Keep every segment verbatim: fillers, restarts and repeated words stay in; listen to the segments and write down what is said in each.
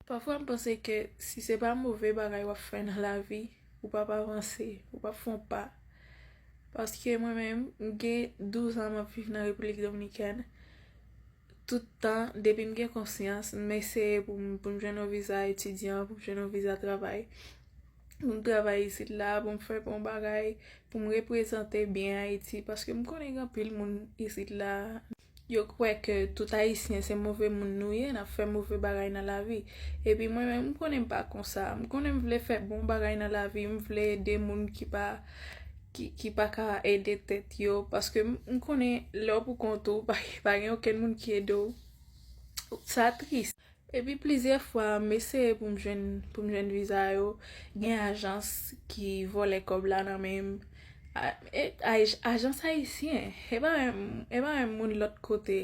Pafwa m panse ke si se pa move bagay w ap fè nan lavi, ou p ap avanse, ou p ap fè yon pa. Paske mwen menm, m gen douz an m ap viv nan Repiblik Dominikèn. Tout tan, depi m gen konsyans, m eseye pou m, pou m jwenn yon viza etidyan, pou m jwenn yon viza travay. Pou m travay isit la, pou m fè bon bagay, pou m reprezante byen Ayiti. Paske m konnen gen anpil moun isit la, yo kwè ke tout Ayisyen se move moun nou ye, n ap fè move bagay nan lavi. Epi mwen menm, m konnen m pa konsa. M konnen m vle fè bon bagay nan lavi, m vle ede moun ki pa, ki, ki pa ka ede tèt yo. Paske m, m konnen lè w pou kont ou, pa, pa gen okenn moun ki ede w. Sa tris. Epi plizyè fwa, m eseye pou m jwenn, pou m jwenn viza yo. Gen ajans ki vòlè kòb la nan men m. A, e, aj-, ajans ayisyen. E pa menm, e pa menm moun lòt kote.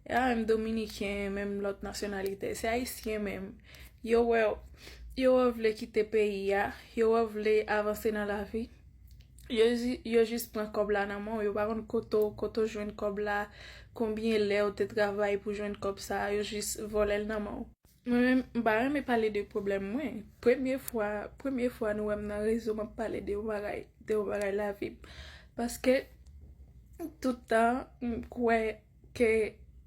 E pa menm dominiken, menm lòt nasyonalite. Se ayisyen menm. Yo wè, yo wè w vle kite peyi a. Yo wè w vle avanse nan lavi. Yo, ji- yo jis pran kòb la nan men w. Yo pa konn kote w, kote w jwenn kòb la, konbyen lè w te travay pou jwenn kòb sa a. Yo jis vòlè l nan men w. Mwen menm, m pa renmen pale de pwoblèm mwen. Premye fwa, premye fwa nou wè m nan rezo, m ap pale de yon bagay, de yon bagay lavi m. Paske, tout tan, m kwè ke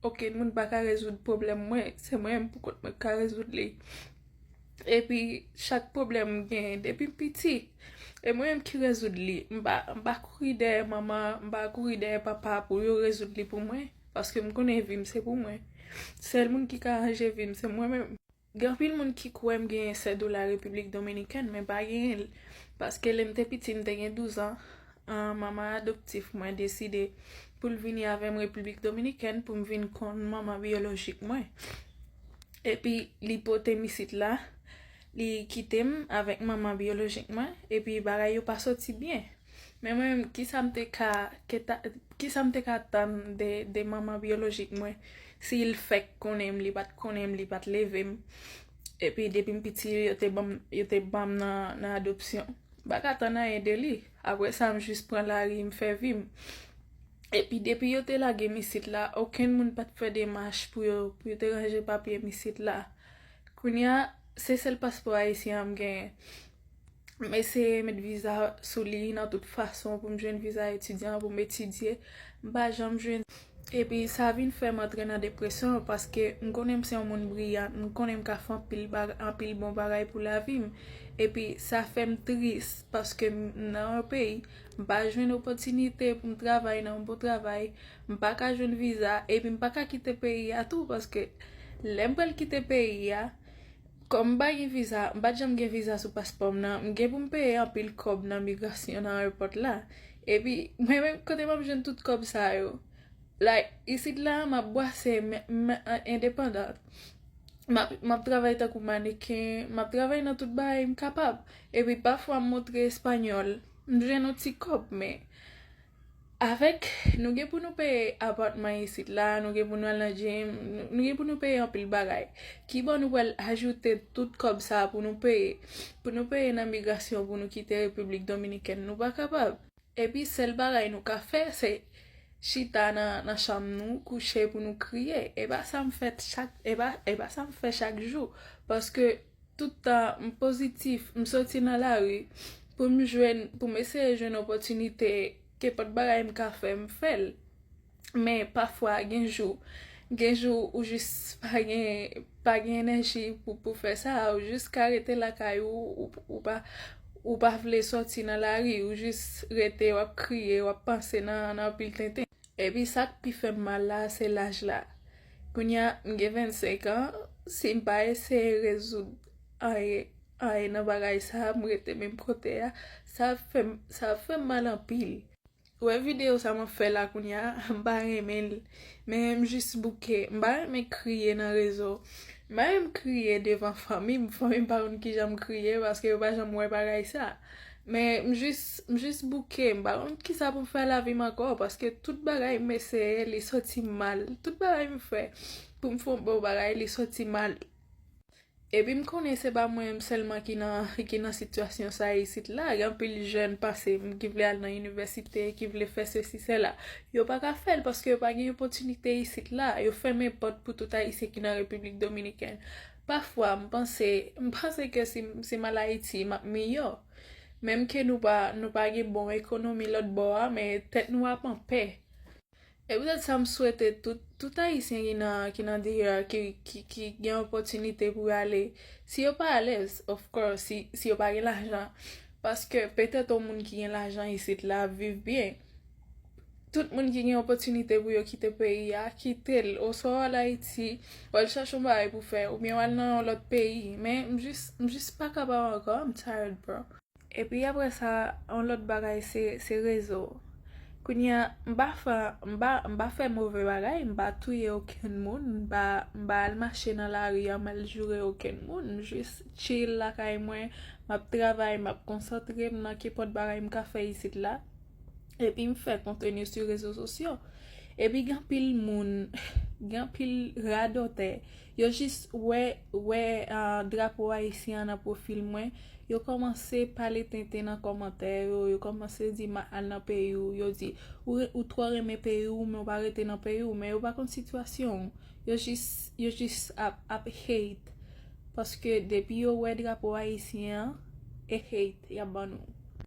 okenn moun pa ka rezoud pwoblèm mwen. Se mwen menm pou kont mwen k ka rezoud li. Epi, chak pwoblèm m genyen depi m piti, e mwen menm ki rezoud li. M pa, m pa kouri dèyè manman, m pa kouri dèyè papa pou yo rezoud li pou mwen. Paske m konnen vi m se pou mwen. Sèl moun ki ka ranje vi m se mwen menm. Gen anpil moun ki kwè m genyen sèdo la Repiblik Dominikèn, men pa genyen l. Paske lè m te piti, m te gen douz an, an, manman adoptif mwen deside pou l vini avè m Repiblik Dominikèn pou m vin konn manman biyolojik mwen. Epi li pote m isit la, li kite m avèk manman biyolojik mwen, epi bagay yo pa soti byen. Men mwen menm, kisa m te ka, ke ta, kisa m te ka tann de, de manman biyolojik mwen, si l fèk konnen m, li pa t konnen m, li pa t leve m. Epi depi m piti, yo te ban m, yo te ban m nan, nan adopsyon. M pa ka tann anyen de li. Apre sa, m jis pran lari, m fè vi m. Epi depi yo te lage m isit la, okenn moun pa t fè demach pou yo, pou yo te ranje papye m isit la. Kounye a, se sèl paspò ayisyen an m genyen. M eseye met viza sou li nan tout fason pou m jwenn viza etidyan, pou m etidye. M pa janm jwenn. Epi sa vin fè m antre nan depresyon paske m konnen m se yon moun briyan, m konnen m ka fè anpil, anpil bon bagay pou lavi m. Epi sa fè m tris paske m nan yon peyi, m pa jwenn opòtinite pou m travay nan yon bon travay, m pa ka jwenn viza, epi m pa ka kite peyi a tou paske lè m pral kite peyi a, kòm m pa gen viza, m pa t janm gen viza sou paspò m nan, m gen pou m peye anpil kòb nan migrasyon nan ayewopò la. Epi, mwen menm, kote m ap jwenn tout kòb sa yo? Like, isit la, m ap bwase, m, m endepandan. M ap, m ap travay tankou maneken, m ap travay nan tout bagay m kapab. Epi, pafwa, m montre espanyòl, m jwenn yon ti kòb, men avèk, nou gen pou nou peye apatman isit la, nou gen pou nou al nan gym, nou, nou gen pou nou peye anpil bagay. Kibò nou pral ajoute tout kòb sa a pou nou peye, pou nou peye nan migrasyon pou nou kite Repiblik Dominikèn? Nou pa kapab. Epi sèl bagay nou ka fè, se chita nan, nan chanm nou, kouche pou nou kriye. E pa sa m fè chak, e pa, e pa sa m fè chak jou. Paske tout tan m pozitif, m soti nan lari pou m jwenn, pou m eseye jwenn opòtinite, kenpòt bagay m ka fè, m fè l. Men pafwa gen jou, gen jou ou jis pa gen, pa gen enèji pou, pou fè sa, ou jis ka rete lakay ou, ou, ou pa, ou pa vle sòti nan lari, ou jis rete, w ap kriye, w ap panse nan, nan anpil tenten. Epi sa k pi fè m mal la, se laj la. Kounye a, m gen vennsenk an, si m pa eseye rezoud anyen, anyen nan bagay sa a, m rete menm kote a, sa ap fè m, sa ap fè m mal anpil. Ou wè videyo sa m ap fè la kounye a, m pa renmen l. Men m jis bouke, m pa renmen kriye nan rezo. M pa renmen kriye devan fanmi m, fanmi m pa konn kijan m kriye paske yo pa janm wè bagay sa. Men m jis, m jis bouke, m pa konn kisa pou m fè lavi m ankò, paske tout bagay m eseye, li soti mal. Tout bagay m fè pou m fè yon bon bagay, li soti mal. Epi m konnen se pa mwen menm sèlman ki nan, ki nan sitiyasyon sa isit la. Gen anpil jèn pase m ki vle al nan inivèsite, ki vle fè sesi, sela. Yo pa ka fè l paske yo pa gen opòtinite isit la. Yo fèmen pòt pou tout Ayisyen ki nan Repiblik Dominikèn. Pafwa, m panse, m panse ke si, si m al Ayiti, m ap miyò. Menm ke nou pa, nou pa gen bon ekonomi lòt bò a, men tèt nou ap anpè. E poutèt sa, m swete tout, tout Ayisyen ki nan, ki nan D R, ki, ki, ki gen opòtinite pou y ale, si yo pa alèz, of course, si, si yo pa gen lajan. Paske petèt yon moun ki gen lajan isit la ap viv byen. Tout moun ki gen opòtinite pou yo kite peyi a, kite l. Oswa w al Ayiti, w al chache yon bagay pou fè, oubyen w al nan yon lòt peyi. Men m jis, m jis pa kapab ankò, I'm tired, bro. Epi apre sa, yon lòt bagay, se, se rezo. Kounye a, m pa fè, m pa, m pa fè move bagay, m pa touye okenn moun, m pa, m pa al mache nan lari a, m al joure okenn moun, m jis chill lakay mwen, m ap travay, m ap konsantre m nan kenpòt bagay m ka fè isit la. Epi m fè konteni sou rezo sosyo. Epi gen anpil moun, gen anpil radòtè. Yo jis wè, wè, ah, drapo ayisyen an nan pwofil mwen. Yo kòmanse pale tenten nan kòmantè yo. Yo kòmanse di m al nan peyi w. Yo di, ou, re- ou twò renmen peyi w, men w pa rete nan peyi w. Men yo pa konn sitiyasyon w. Yo jis, yo jis ap, ap hate. Paske depi yo wè drapo ayisyen an, e hate y ap ban nou.